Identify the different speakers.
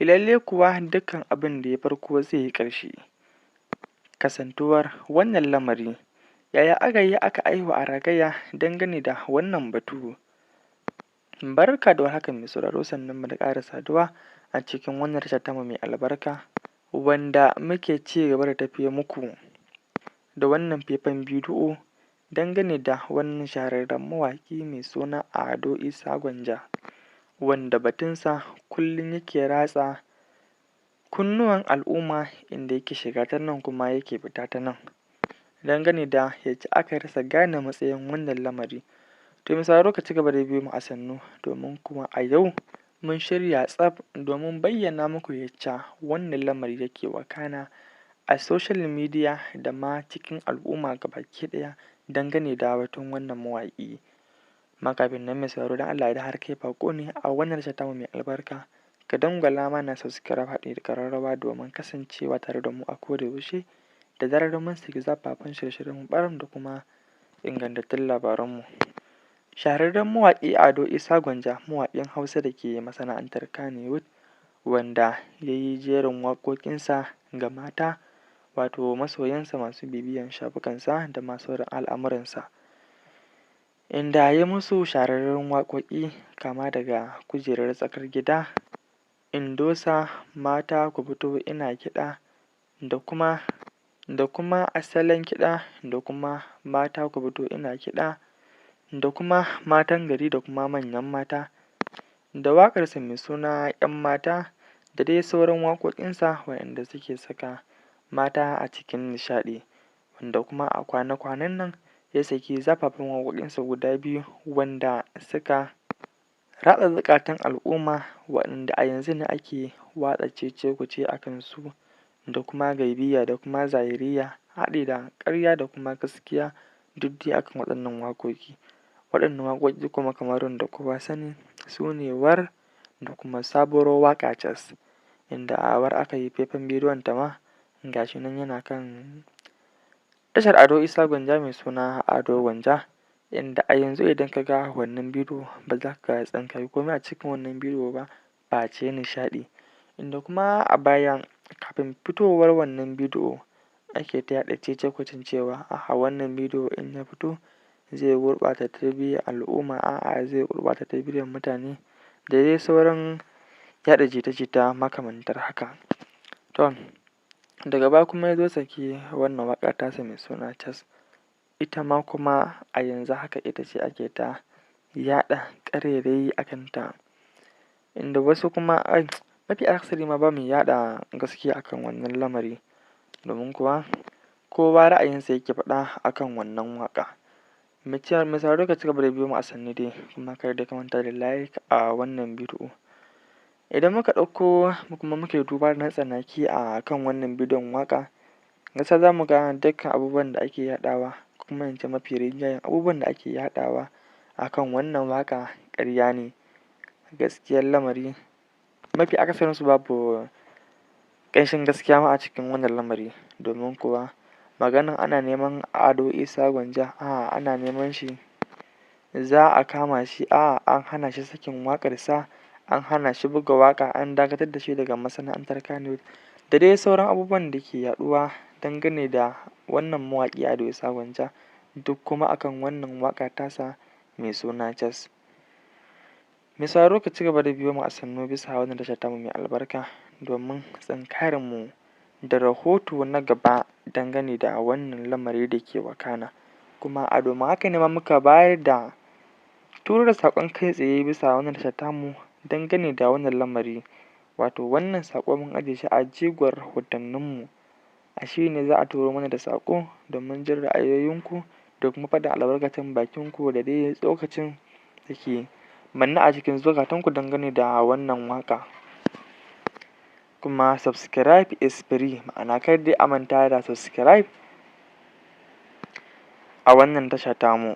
Speaker 1: Lallai kuwa dukkan abin da ya farko zai yi ƙarshe. Kasantuwar wannan lamari, yaya aka yi aka haihu a ragaya dangane da wannan batu? Barka da warhaka, mai sauraro, sannunmu da ƙara saduwa a cikin wannan tasha tamu mai albarka, wanda muke ci gaba da tafiyar muku da wannan faifan bidiyo dangane da wannan shahararren mawaƙi mai suna Ado Isa Gwanja, wanda batunsa kullum yake ratsa kunnuwan al'umma, inda yake shiga ta nan kuma yake fita ta nan, dangane da yacce aka rasa gane matsayin wannan lamari. To, mai sauraro, ka cigaba da biyo mu a sannu, domin kuwa a yau mun shirya tsaf domin bayyana muku yacca wannan lamari yake wakana a social media da ma cikin al'umma gabaki ɗaya dangane da batun wannan mawaƙi. Amma kafin nan, mai sauraro, don Allah, idan har kai baƙo ne a wannan tasha tamu mai albarka, ka dangwala mana subscribe haɗi da ƙararrawa domin kasancewa tare da mu a koda yaushe da zarar mun saki zafafan shirye-shiryen mu da kuma ingantattun labaranmu. Shahararren mawaƙi Ado Isa Gwanja, mawaƙin Hausa da ke masana'antar Kannywood, wanda ya yi jerin waƙoƙinsa ga mata, wato masoyansa masu bibiyan shafukansa da ma sauran al'amuransa, inda ya musu shahararrun waƙoƙi kama daga Kujerar Tsakar Gida, Indosa, Mata Ku Fito Ina Kiɗa, da kuma Asalin Kiɗa, da kuma Mata Ku Fito Ina Kiɗa, da kuma Matan Gari, da kuma Manyan Mata, da waƙarsa mai suna ‘Yan Mata, da dai sauran waƙoƙinsa waɗanda suke saka mata a cikin nishaɗi, wanda kuma a kwana-kwanan nan ya saki zafafan waƙoƙinsa guda biyu wanda suka ratsa zukatan al'umma, waɗanda a yanzu ne ake watsa cece-kuce a kansu, da kuma gaibiyya da kuma zahiriyya, haɗi da ƙarya da kuma gaskiya, duk dai akan waɗannan waƙoƙi. Waɗannan waƙoƙi kuma, kamar wanda kowa sani, su ne War da kuma sabuwar waƙa Cas, inda a War aka yi faifan bidiyon ta ma, ga shi nan yana kan tashar Ado Isa Gwanja mai suna Ado Gwanja, inda a yanzu idan ka ga wannan bidiyo, ba za ka tsinkayi komai a cikin wannan bidiyo ba face nishaɗi. Inda kuma a baya, kafin fitowar wannan bidiyo, ake ta yaɗa cece-kucen cewa a'a, wannan bidiyo in ya fito zai gurɓata tarbiyyar al'umma, a'a, zai gurɓata tarbiyyar mutane, da dai sauran yaɗa jita-jita makamantar haka. To, daga baya kuma ya zo saki wannan waƙa tasa mai suna Cas, ita ma kuma a yanzu haka ita ce ake ta yaɗa ƙarairayi a kanta, inda wasu kuma, ai mafi akasari ma ba mu yaɗa gaskiya akan wannan lamari, domin kuwa kowa ra'ayinsa yake faɗa akan wannan waƙa. Mai sauraro, ka cigaba da biyo mu a sannu dai, kuma kar dai ka manta da like a wannan bidiyo. Idan muka ɗauko kuma muke duba na tsanaki a kan wannan bidiyon waƙa, gaskiya za mu ga dukkan abubuwan da ake yaɗawa, kuma in ce mafi rinjayen abubuwan da ake yaɗawa a kan wannan waƙa, ƙarya ne. Gaskiyar lamari, mafi akasarinsu babu ƙanshin gaskiya ma a cikin wannan lamari, domin kuwa maganan ana neman Ado Isa Gwanja, a'a, ana neman shi za a kama shi, a'a, an hana shi sakin waƙarsa, an hana shi buga waƙa, an dakatar da shi daga masana'antar Kannywood, da dai sauran abubuwan da ke yaɗuwa dangane da wannan mawaƙi Ado Isa Gwanja, duk kuma akan wannan waƙa tasa mai suna Cas. Mai sauraro, ka ci gaba da biyo mu a sannu bisa wannan tasha tamu mai albarka domin tsinkayar mu da rahoto na gaba dangane da wannan lamari da ke wakana. Kuma a domin haka ne ma muka bayar da turo da saƙon kai tsaye bisa wannan tasha tamu dangane da wannan lamari, wato wannan saƙo mun ajiye shi a jigon rahotanninmu, a shi ne za a turo mana da saƙo domin jin ra'ayoyinku da kuma faɗin albarkacin bakinku da dai tsokacin da ke manne a cikin zukatanku dangane da wannan waƙa. Kuma subscribe is free, ma'ana kar dai a manta da subscribe a wannan tasha tamu.